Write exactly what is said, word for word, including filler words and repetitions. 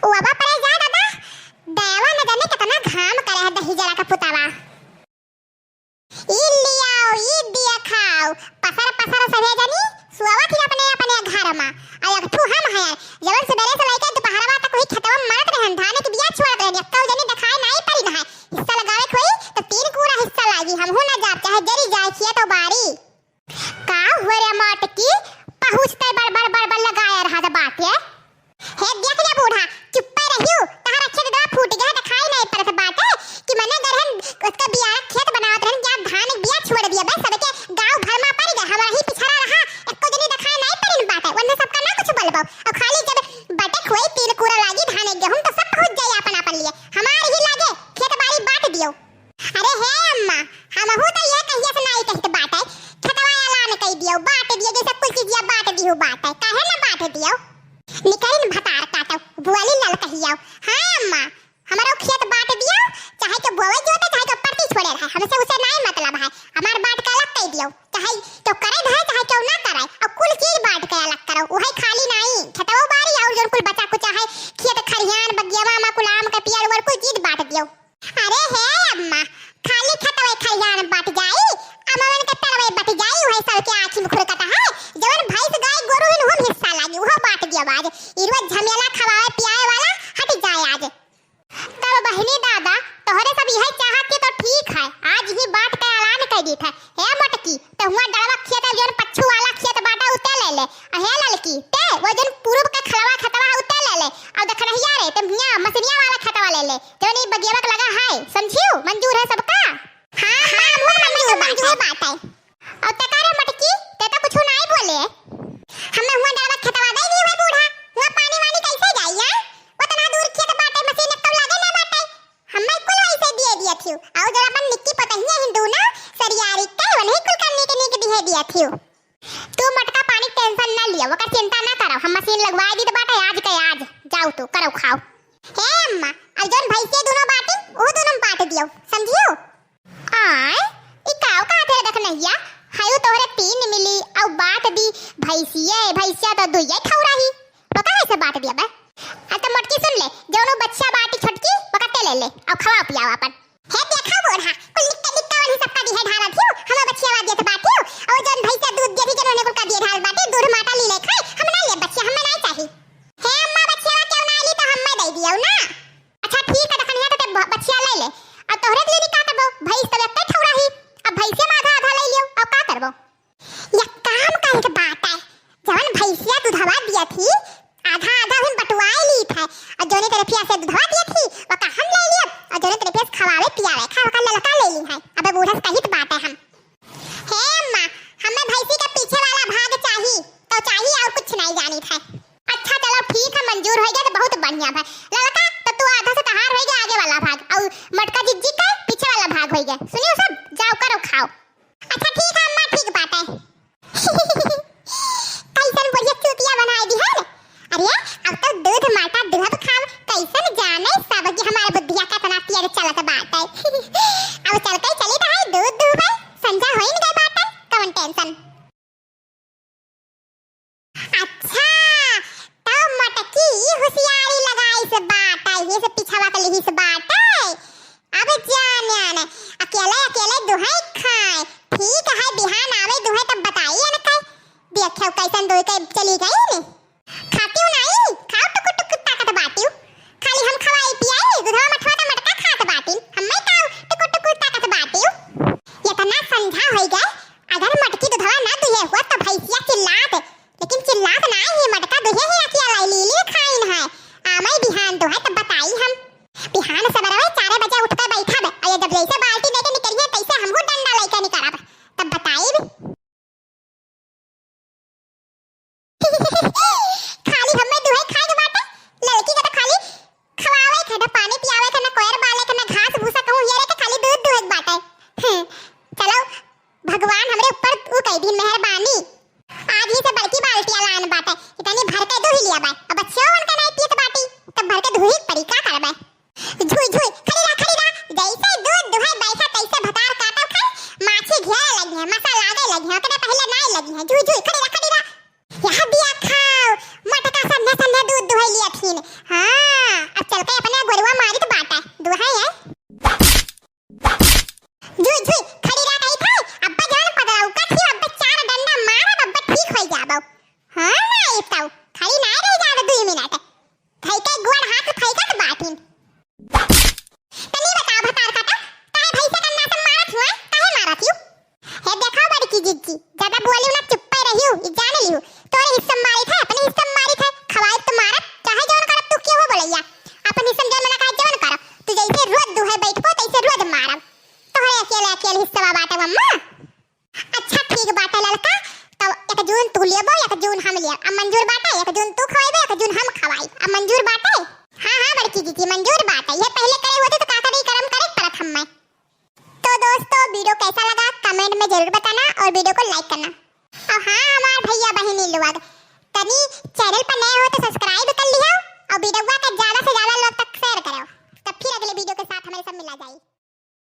ओवा परे जा दादा, दयावा न जाने केतना घाम करे है दहिजरा का पुतावा। ई लियाओ, ई दिया खाओ, पसर पसर सभे जनी सुआवत ही अपने अपने घर मा। आ एक ठू हम हैं, जवन सुबेरे से लइके दुपहरवा तक वही खेतवा मा मरत रहन, धान के बिया छोड़त रहन, एक्कौ जनी देखाई नाई परिन है। हिस्सा लगावे के होई तो तीन कूड़ा हिस्सा लागी, हमहू ना जाब, चाहे जरी जाए खेत बारी। का हुआ रे मोटकी, पहुँचते बड़ बड़ बड़ बड़ लगाए रहा था बाटे। हे देख ले बूढ़ा, चुप्पे रहियो, तहरा खेत दवा फूट गया, देखाई नहीं पड़त बाटे कि मने गरहन उसका बिया खेत बनावत रहन, जा धान के बिया छोड़ दिया, बस सबके गाँव भर मा पड़ गए, हमारा ही पिछड़ा रहा, एको जनी देखाई नहीं पड़िन बाटे, वन्ने सबका ना कुछ बोलबो, और खाली जब बटे खोई तीन कूड़ा लागी धान के गेहूं तो सब पहुँच जाई आपन आपन लिए, हमार ही लागे खेत बारी बांट दियो। अरे हे अम्मा, हमहू तो ये कहिया से नाई कहत बाटे, खेतवा ऐलान कई दियो, बांट दियो, जैसे कुल चीजिया बांट दियो बाटे, काहे ना बांट दियो? निकरिन भतार काटो, बुआली लल कहियो। हाँ अम्मा, हमरो खेत बांट दियो, चाहे के बोवे जोते, चाहे के परती छोड़े रहे, हमसे उसे नाई मतलब है, हमार बांट के अलग कई दियो, चाहे केहू करे रहे, चाहे केहू ना करे, और कुल चीज बांट के अलग करो, वही खाली नाई, खेतवा बारी और जौन कुल बचा कुचा है, खेत खरिहान, बगियावा मा कुल आम के पेड़, वर कुल चीज बांट दियो। अरे हे अम्मा, खाली खेतवे खरिहान बट जाई, अमवन के तरवे बट जाई, उहे सबके आँखी में खुरकत है। जवन भैंस, गाय, गोरू हिन, उहम हिस्सा लागी, उहो बांट दिया बाज। ई रोज झमेला खवावे पियावे वाला हट जाए आज। तब बहिनी दादा, तोहरे सब यही चाहत के तो ठीक है, आज ही बांट के ऐलान कर दीत है। हे मोटकी, तो हुआ डरवा खेत है, जौन पच्छू वाला खेत बाटे, उते ले ले। आ हे ललकी, ते वो जौन पूरब के खलवा खेतवा है, उते ले ले। और दखनहिया रे, ते हियाँ मसनिया वाला खेतवा ले ले, जौन ई बगियवा के लगा है, समझियो? मंजूर है सबका? हाँ, हाँ, हुआ मंजूर, मंजूर बाटे। और ते का रे मोटकी, ते तो कुछ नहीं बोले। हमें हुआ डरवा खेतवा दे दी हुए बूढ़ा, हुआ पानी वानी कैसे जाई है? उतना दूर खेत बाटे, मशीन एक तो लागे ना बाटे। हमें कुल वैसे दिए दिया थियो। और जरा अपन निक्की पतहिया हिंदू ना, सरियारी के वही कुल करने के नीक दिए दिया थियो। तू मोटका पानी टेंशन ना लियो, ओकर चिंता ना करो, हम मशीन लगवाए दी तो बाटे आज के आज। जाओ तू, करो खाओ। हे अम्मा, अब जौन भैंसिया दोनों बाटी, वो दोनों बांट दियो, समझियो? आय, ई काव कहत है दखनहिया, हयू तोहरे तीन मिली, और बांट दी भैंसिया, भैंसिया तो दुइये ठौरा ही, तो काहे से बांट दिया बे? आ तो मोटकी सुन ले, जौनो बच्चा बाटी छोटकी, ओकर ते ले ले, और खवाओ पियाओ अपन। हे देखा बूढ़ा, कुल निक्का निक्का वाली सबका दिहे ढाला थियो, हमें बच्चिया वाला देत बाटियो, और जौन भैंसा दूध देती जौन उन्हें कुल का दिहे ढाल बाटी, दूध माटा ली ले खाए, हम ना ले बच्चिया, हमें ना चाही। हे अम्मा बच्चिया केहू ना ली तो हमें दे दियो ना। अच्छा ठीक है, दखनिया तो ते ब-, बच्चिया ले ले, और तोहरे के लिए का करबो, भैंस तो एक ठौरा ही, अब भैंसे में आधा आधा ले लियो, और का करबो? या काम करे के बात है, जवन भैंसिया दूधवा दिया थी, आधा आधा हम बटवाए ली था, और जोने तरफिया से दूधवा दिया थी, वका हम ले लिया, और जोने तरफिया से खवावे पियावे, खा वका ललका ले ली है। अबे बूढ़ा से कहित बात है हम। हे अम्मा, हमें भैंसी के पीछे वाला भाग चाही, तो चाही और कुछ नहीं जानी था। अच्छा चलो ठीक है, मंजूर हो गया तो बहुत बढ़िया भाई। ललका तो तू आधा से तहार हो गया आगे वाला भाग, और मटका जिज्जी का पीछे वाला भाग हो गया। सुनियो सब, जाओ करो खाओ। अच्छा ठीक है अम्मा, ठीक बात है। कैसन बढ़िया चूतिया बनाए दी है। अरे अब तो दूध माटा दुहब खाब, कैसन जाने सब कि हमारे बुद्धिया केतना तेज चलत बाटे। अब चल के चली तो है दूध दुहबे, संझा होइन गए बाटे, कौन टेंशन। अच्छा, तब मटकी ई होशियारी लगाइस बाटे, ये से पिछवा के लिहिस बाटे। अब जाने आने, अकेले अकेले दुहै खाए। ठीक है, बिहान आवे दुहै तब बताई अनके। देखो कैसन दुह के चली गई ने। खातियो नाई, खाओ टुकुर टुकुर ताकत बाटियो। खाली हम खवाई पियाई, दूधवा मठवा त मटका खात बाटिन। हम्मे खाओ टुकुर टुकुर ताकत बाटियो। कि जीजी मंजूर बाटे, ये पहिले करे होते तो का करे, करम करे पड़त हम्मे। तो दोस्तों, video कैसा लगा comment में जरूर बताना और video को like करना। और हाँ, हमार भैया बहिनी लोग, तनी channel पर नए हो तो subscribe कर लियो और video का ज्यादा से ज्यादा लोग तक share करो। तब फिर अगले video के साथ हमारे सब मिला जाए।